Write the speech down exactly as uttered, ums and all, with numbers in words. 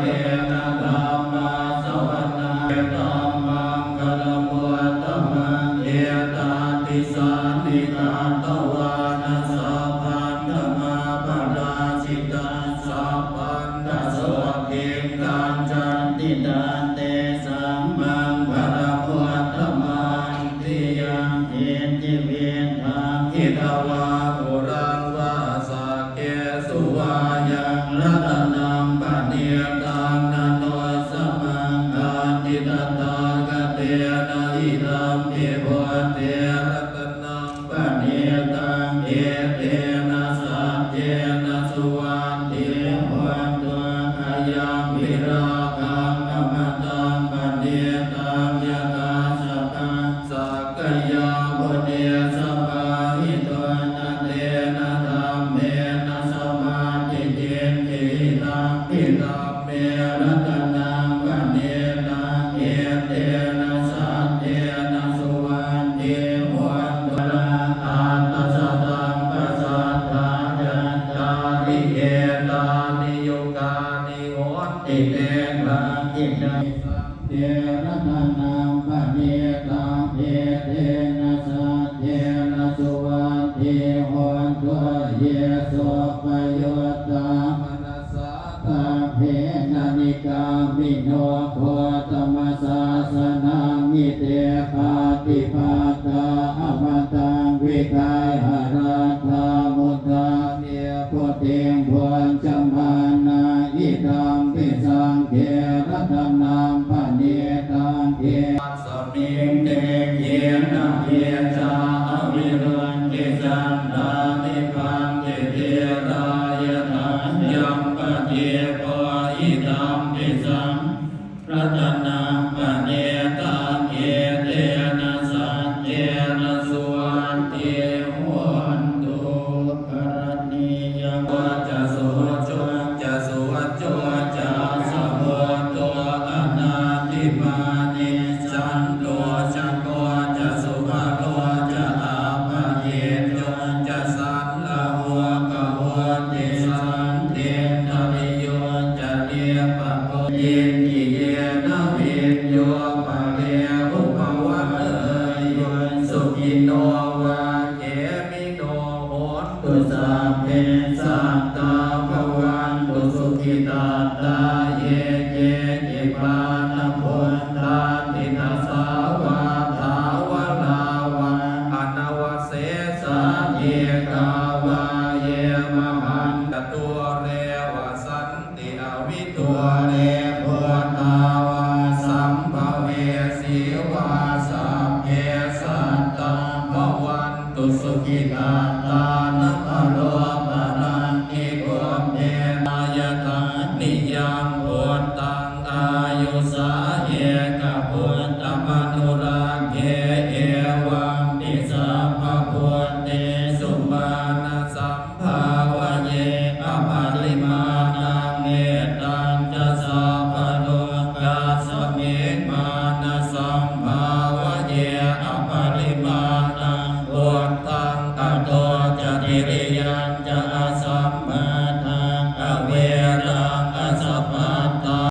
Ena dhammassavanena etammaṅgalamuttamaṃ. Etādisāni katvāna sabbatthamaparājitā, sabbattha sotthiṃ gacchanti, taṃ tesaṃ maṅgalamuttamanti. Yaṅkiñci vittaṃ idha vā huraṃ vā, saggesu vā yaṃ ratanaṃ paṇītaṃ, na no samaṃ atthi tathāgatena, idampi buddhe ratanaṃ paṇītaṃ, etena saccena suvatthi hotu. Khayaṃ virāgaṃ amataṃ paṇītaṃ, yakassa sakyamunī samāhito, na tena dhammena samatthi kiñci, idampi dhamme ratanaṃ paṇītaṃ, etena saccena suvatthi hotu. Aṭṭha sataṃ pasatthā, cattāri etāni yugāni honti, te dakkhiṇe saṅghe ratanaṃ paṇītaṃ, etena saccena suvatthi hotu. Ye suppayuttā manasā daḷhena, nikkāmino gotamasāsanamhi, te pattipattā amataṃ vigayha, laddhā mudhā nibbutiṃ bhuñjamānā, idampi saṅghe ratanaṃ paṇītaṃ, e smiṃ te khīṇabījā aviruḷhichandā, nibbanti dhīrā yathāyampadīpo, idampi saṅghe ratanaṃ paṇītaṃ, etena saccena suvatthi hotu. Karaṇīyam ca suhuṭṭhī ca suvaco cassa, mudu anatimānī santussako ca subharo ca, appakicco ca sallahukavutti, santindriyo ca nipako. Kiñci yena viññū pare upavadeyyuṃ, sukhino vā khemino hontu, sabbe sattā bhavantu sukhitattā. Ye keci pāṇabhūtatthi, tasā vā thāvarā vā anavasesā, dīghā vā ye mahantā, dūre vasanti avidūre,